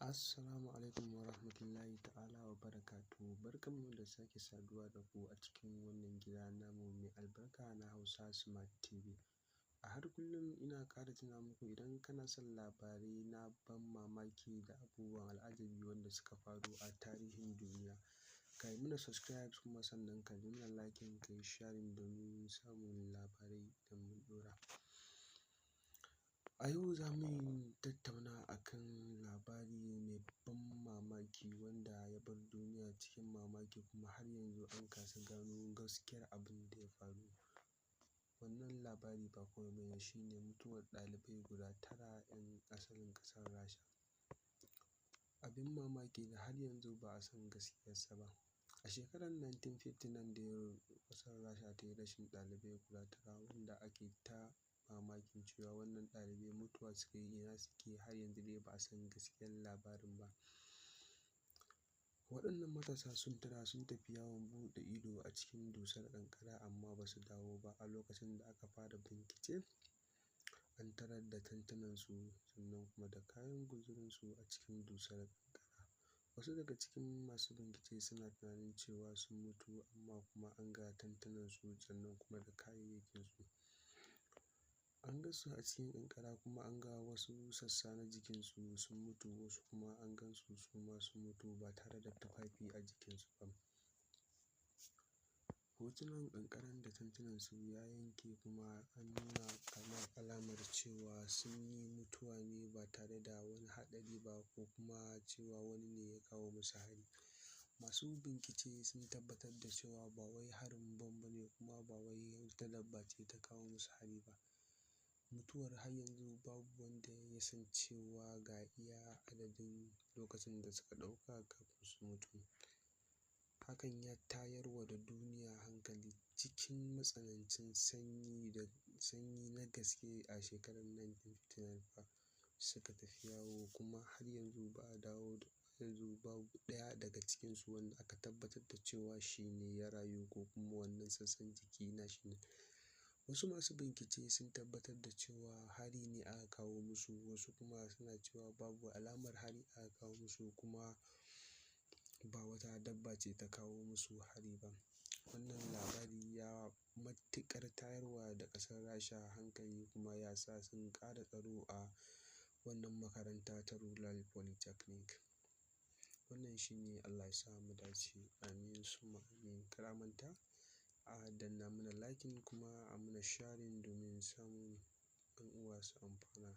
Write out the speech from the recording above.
Assalamu alaikum wa rahmatullahi ta'ala wa barakatuhu. Barkanmu da sake saduwa da ku a cikin wannan gida namu mai albarka na Hausa Smart TV. A har kullum ina ƙara tuna muku, idan kana son labarai na ban mamaki da abubuwan al'ajabi wanda suka faru a tarihin duniya, ka yi mana subscribe, kuma sannan ka yi mana liking, ka yi sharing domin samun labarai idan mun ɗora. A yau za mu tattauna a kan labari mai ban mamaki wanda ya bar duniya cikin mamaki, kuma har yanzu an kasa gano gaskiyar abin da ya faru. Wannan labari ba komai ba ne, shi ne mutuwar ɗalibai guda 9 'yan asalin ƙasar Rasha. Abin mamaki da har yanzu ba a san gaskiyarsa ba. A shekarar 1959 da ƙasar Rasha ta yi rashin ɗalibai guda 9, wanda ake ta mamakin cewa wannan ɗalibai mutuwa suka yi, ina suke, har yanzu dai ba a san gaskiyar labarin ba. Waɗannan matasa sun 9 sun tafi yawon buɗe ido a cikin dusar ƙanƙara, amma ba su dawo ba. A lokacin da aka fara bincike, an tarar da tantunansu sannan kuma da kayan guzurinsu a cikin dusar ƙanƙara. Wasu daga cikin masu bincike suna tunanin cewa sun mutu, amma kuma an ga tantunansu sannan kuma da kayayyakinsu. An gan su a cikin ƙanƙara, kuma an ga wasu sassa na jikinsu sun mutu, wasu kuma an gan su suma sun mutu ba tare da tufafi a jikinsu ba. Hotunan ƙanƙaran da tantunansu ya yanke, kuma an nuna kamar alamar cewa sun yi mutuwa ne ba tare da wani haɗari ba, ko kuma cewa wani ne ya kawo musu hari. Masu bincike sun tabbatar da cewa ba wai harin bom ba ne, kuma ba wai wata dabba ce ta kawo musu hari ba. Mutuwar har yanzu babu wanda ya san cewa ga iya adadin lokacin da suka ɗauka kafin su mutu. Hakan ya tayar wa da duniya hankali. Cikin matsanancin sanyi da sanyi na gaske a shekarar 1959 fa suka tafi yawo, kuma har yanzu ba a dawo da yanzu babu ɗaya daga cikinsu wanda aka tabbatar da cewa shi ne ya rayu ko kuma wannan sassan jiki nashi ne. Wasu masu bincike sun tabbatar da cewa hari ne aka kawo musu, wasu kuma suna cewa babu alamar hari aka kawo musu, kuma ba wata dabba ce ta kawo musu hari ba. Wannan labari ya matuƙar tayarwa da ƙasar Rasha hankali, kuma ya sa sun ƙara tsaro a wannan makaranta ta Rural Polytechnic. Wannan shi ne, Allah ya sa mu dace. Amin summa amin. Kar a manta a danna mana liking kuma a mana sharing domin samun 'yan uwa su amfana.